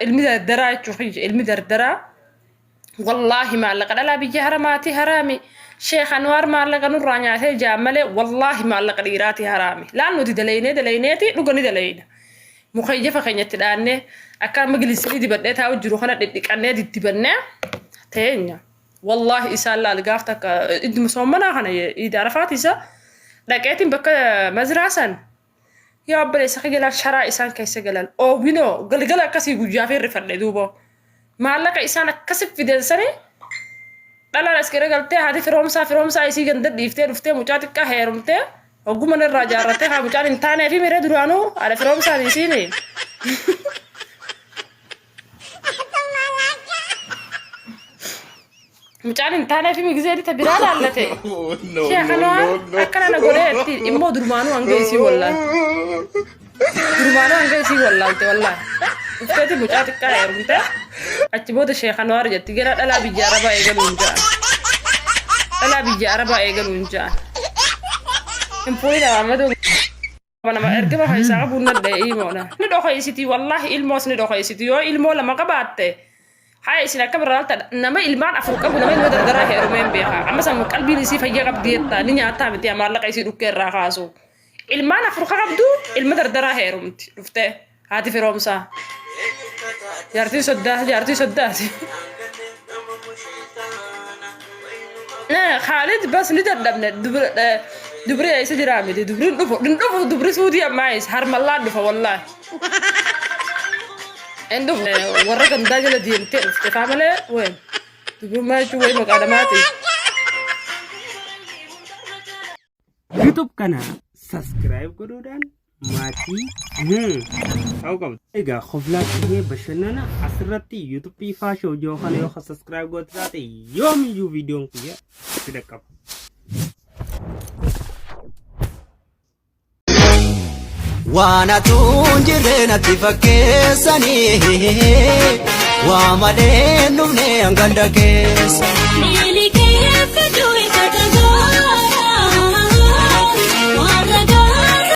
Ilmi dardaraa jechuu kiyya ilmi dardaraa wallaahi maallaqa dhalaa biyya haramaati haraami. Sheekh Anwaar maallaqa nurraa nyaatee jaan malee wallaahi maallaqa dhiiraati haraami. Laan nuti dalaynee dalayneeti dhuga ni dalayna. Mukayyafa keenyatti dhaannee akka amma gilisinii dibadhee taa'u jiru kana dhidhiqannee diddibannee teenya. Wallaahi isaan laal gaaf takka idduma soommanaa kana iida arafaati isa dhaqeetiin bakka mazraa san yaa obboleessa kiyya laal sharaa isaan keessa galan oowwinoo galgala akkasii guyyaa fi rifadhe duuba maallaqa isaan akkasi fidan sani dhalaan as garagaltee haati firoomsaa firoomsaa isii ganda dhiiftee dhuftee mucaa xiqqaa heerumtee hogguma irraa jaarrattee haa mucaan hin taanee fi miree duraanuu haadha firoomsaan isiini. Mucaan hin taanee fi migizee ta biraa laallate. Oh, no, Sheekh no, Anwaar no, no. akkana na godhee itti immoo durmaanuu hanga isii wallaalte. Durmaanuu hanga isii wallaalte wallaahi. Dhufteeti mucaa xiqqaa heerumte achi booda Sheekh Anwaar jetti gara dhalaa biyya Arabaa eegaluu hin ja'an. Dhalaa biyya Arabaa eegaluu hin ja'an. Hin fuudhin Ahmadu nama ergama keessaa qabuun na dha'e imoodha. Ni dhokeessiti wallaahi ilmoos ni dhokeessiti yoo ilmoo lama qabaatte haa isin akka birraa laalta nama ilmaan afur qabu nama ilma dardaraa heerumee hin beeka. Amma san qalbiin isii fayya qabdi jetta ni nyaataa miti maallaqa isii dhukkee irraa kaasu. Ilmaan afur ka qabdu ilma dardaraa heerumti dhuftee haati firoomsaa. Jaartiin soddaa jaartii soddaati. Khaalid bas ni dadhabne dubri eessa jiraa miti dubriin dhufu hin dhufu dubri suudii ammaa eessa harmallaan dhufa wallaahi. Hin dhufu warra gandaa jala deemtee dhufte faa malee wayi dubrummaa jechuun wayi maqaa namaati. YouTube kana subscribe godhuudhaan maatii ta'uu qabdu. Egaa koflaa qe'ee bashannana asirratti YouTube faashoo joo kana yoo subscribe goote taate yoomiyyuu viidiyoon kiyya si dhaqqaba. Waan atuun jirre natti fakkeessanii waa malee hin dhufne hanganda keessa. Miilikee fiduu.